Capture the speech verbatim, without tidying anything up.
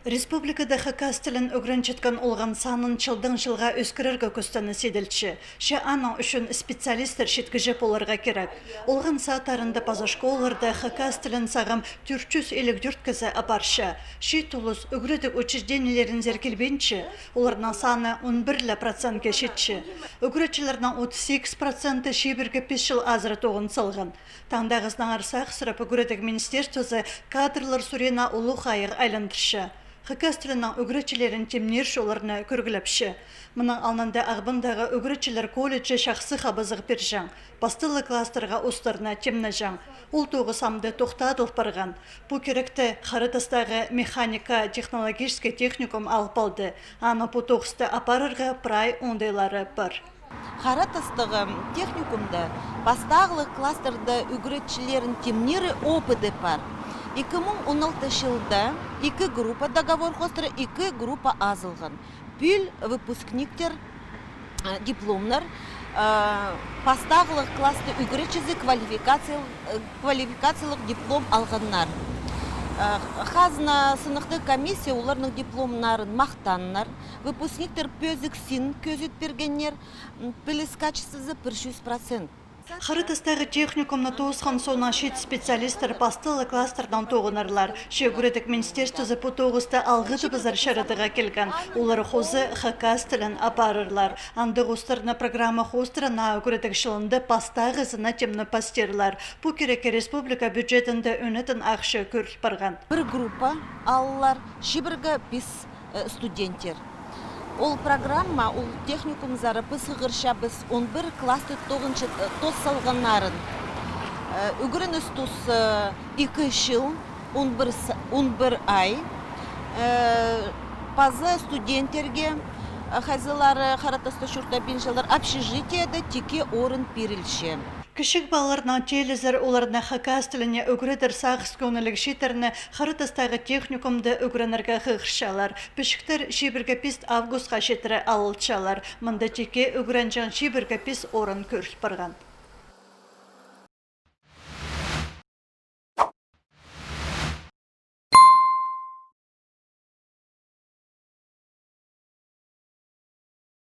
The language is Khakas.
Республикада хакас тілін ӱгренчеткен олған санын чылдаң чылға ӧскірерге кӱстеніс иділче. Че аның ӱчӱн специалисттер читкіҷе поларға кирек. Олған садтарында паза школаларда хакас тілін сағам тӧрт чӱс илиг тӧрт кізі апарча. Че тулыс ӱгредіг учреждениелерінзер килбинче, оларның саны он пір ле процентке читче. Ӱгретчілернің отыс сигіс проценті чибіргі пис чыл азыра тоғын салған. Таңдағызынаңар сағыссырап, ӱгредіг министерствозы кадрлар сурина улуғ айығ айландырча. Хакас тілінің ӱгретчілерін тимнирче, оларны кӧріглепче. Мының алнында Ағбандағы ӱгретчілер колледжі чахсы хабазығ пирҷең. Пастағы класстарға устарны тимнеҷең. Ол тоғыс амды тохтадыл парған. Пу киректі Хара Тастағы механика-технологический техникум алып алды. Аны пу тоғысты апарарға прай оңдайлары пар. Хара Тастағы техникумда пастағлығ класстарда ӱгретчілерін тимнирі опыды пар. Ікі муң он алты чылда ікі группа договор хоостыра, ікі группа азылған. Пӱӱл выпускниктер, э, дипломнар, э, пастағлығ класста ӱгретчізі квалификациял-, э, квалификациялығ диплом алғаннар. Э, хазна сынахтығ комиссия оларның дипломнарын махтааннар. Выпускниктер пӧзік син кӧзіт пиргеннер. Піліс качествозы пір чӱс процент. Хара Тастағы техникумны тоосхан соонаң чиит специалисттер пастағы класстардаң тоғынарлар. Че ӱгредіг министерствозы пу тоғысты алғыдыбызар чарадығға килген. Олар хоза хакас тілін апарарлар. Андағ устарны программа хоостыра наа ӱгредіг чылында пастағызына тимнеп пастирлар. Пу кирекке республика бюджетінде ӧнетін ахча кӧріл парған. Пір группа алылар, чибіргі пис, э, студенттер. Ол программа, ол техникумзар піс хығырчабыс он пір класты тоғынча, э, тоос салғаннарын. Э, ӱгреніс туссаң, э, ікі чыл, он пір с-, он пір ай. Э, паза студенттерге, э, хайзылары Хара Таста чуртабинчалар, общежитиеде тикке орын пирілче. Кічіг палаларнаң теелізер, оларны хакас тіліне ӱгредер сағыс-кӧңніг чииттерні Хара Тастағы техникумда ӱгренерге хығырчалар. Пічіктер чибіргі пис августха читіре алылчалар. Мында тикке ӱгренҷең чибіргі пис орын кӧріл парған.